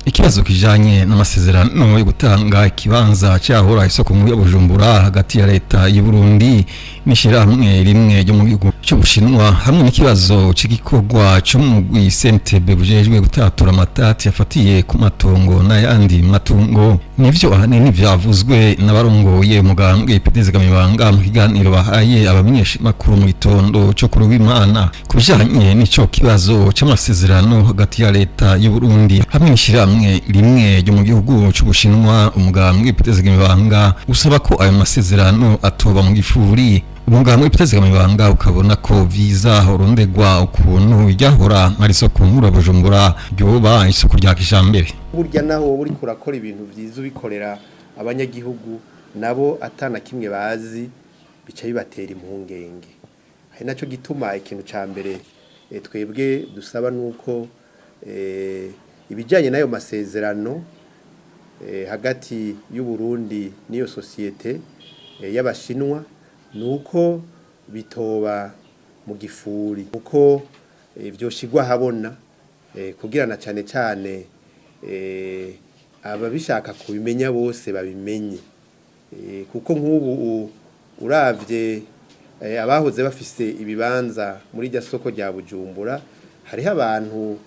Ikibazo kijanye n'amasezerano yo gutanga ikibanza cyahora isoko nkuru ya Bujumbura hagati ya leta y'u Burundi n'ishirahamwe rimwe ryo mu gihugu cy'Ubushinwa, hamwe n'ikibazo c'igikorwa cyo mu CNTB bujejwe gutatura amatati yafatiye ku matongo n'ayandi matungo, nivyo ahanini vyavuzwe n'abarongoye umugambwe PDS Gamibanga mu kiganiro bahaye abamenyesha makuru mu gitondo cyo kuri w'Imana ku bijanye n'ico kibazo c'amasezerano hagati ya leta y'u Burundi hamwe n'ishirahamwe rimwe ryo mu gihugu c'Ubushinwa. Umugambwe PDS Gamibanga usaba ko ayo masezerano atoba mu gifuri. Umugambwe PDS Gamibanga ukabona ko vyiza horondegwa ukuntu ryahora ari isoko nkuru ya Bujumbura ryoba isoko rya kijambere. Burya naho wowe uriko urakora ibintu vyiza ubikorera abanyagihugu, nabo atana kimwe bazi, bica bibatera impungenge. Ari naco gituma ikintu ca mbere twebwe dusaba nuko ibijanye n'ayo masezerano hagati y'u Burundi n'iyo société y'Abashinwa, nuko bitoba mu gifuri, uko vyoshigwa habona, kugira na cane cane ababishaka kubimenya bose babimenye, kuko nk'ubu uravye abahoze bafise ibibanza muri rya soko rya Bujumbura, hariho abantu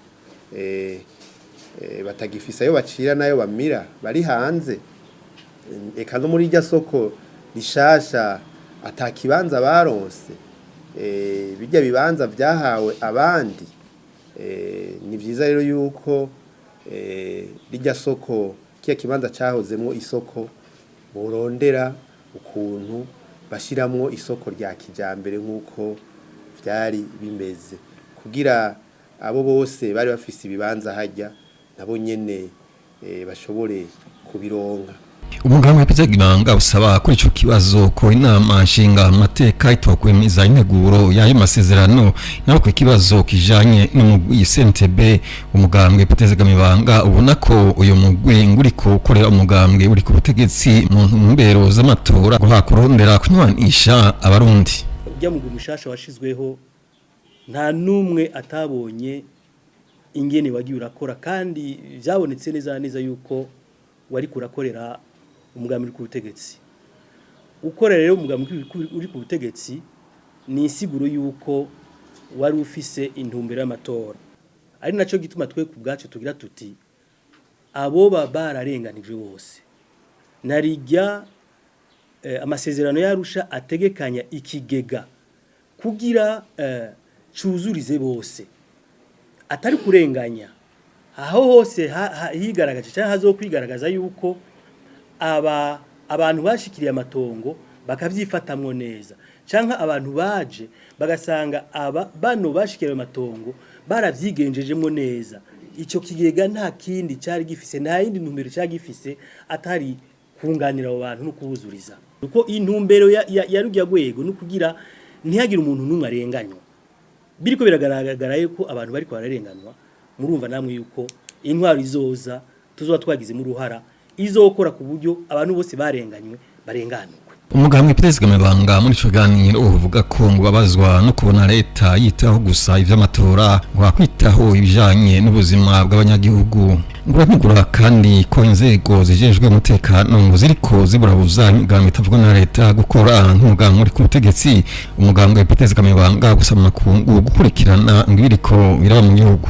batagifise ayo bacira nayo bamira, bari hanze, eka no muri rya soko rishasha ata kibanza baronse, bijya bibanza vyahawe abandi. Ni vyiza rero yuko rijya soko, kiya kibanza cahozemwo isoko, borondera ukuntu bashiramwo isoko rya kijambere nk'uko vyari bimeze, kugira abo bose bari bafise ibibanza hajya nabo nyene bashobore kubironka. Umugambwe PDS Gamibanga usaba kuri ico kibazo ko inama nshinga amateka itokwemeza integuro y'ayo masezerano. Naho ku kibazo kijanye n'umugwi CNTB, umugambwe PDS Gamibanga ubona ko uyu mugwi nguriko ukorera umugambwe uri ku butegetsi mu ntumbero z'amatora, ngo hakurondera kunywanisha Abarundi. Ujya mugwi mushasha washizweho, nta numwe atabonye ingene wagiye urakora, kandi vyabonetse neza neza yuko wari kurakorera umugambi uri ku butegetsi. Ukorera rero umugambi uri ku butegetsi ni insiguro yuko wari ufise intumbero y'amatora, ari naco gituma twe ku bwacu tugira tuti aboba bararenganijwe bose, narijya amasezerano yarusha ategekanya ikigega kugira cuzurize bose, atari kurenganya. Aho hose higaragaje cyangwa hazokwigaragaza yuko aba abantu bashikiriye amatongo bakavyifatamwo neza, canke abantu baje bagasanga aba bano bashikiriye amatongo baravyigenjejemwo neza, ico kigega nta kindi cari gifise, nta yindi ntumbero cari gifise atari kunganira abo bantu no kubuzuriza, kuko intumbero ya rujya rwego no kugira ntihagire umuntu n'umwe arenganywa. Biriko biragaragara yuko abantu bariko bararenganwa. Murumva namwe yuko intwaro izoza tuzoba twagizemo uruhara, izokora ku buryo abantu bose barenganywe barenganurwe. Umugambwe PDS Gamibanga muri ico kiganiro uvuga ko ngo babazwa no kubona leta yitaho gusa ivy'amatora, ngo hakwitaho ibijanye n'ubuzima bw'abanyagihugu. Ngo uranigura kandi ko inzego zijejwe umutekano ngo ziriko ziburabuza imigambi itavuga na leta gukora nk'umugambi uri ku butegetsi. Umugambwe PDS Gamibanga gusaba amakungu gukurikirana ngo ibiriko biraba mu gihugu.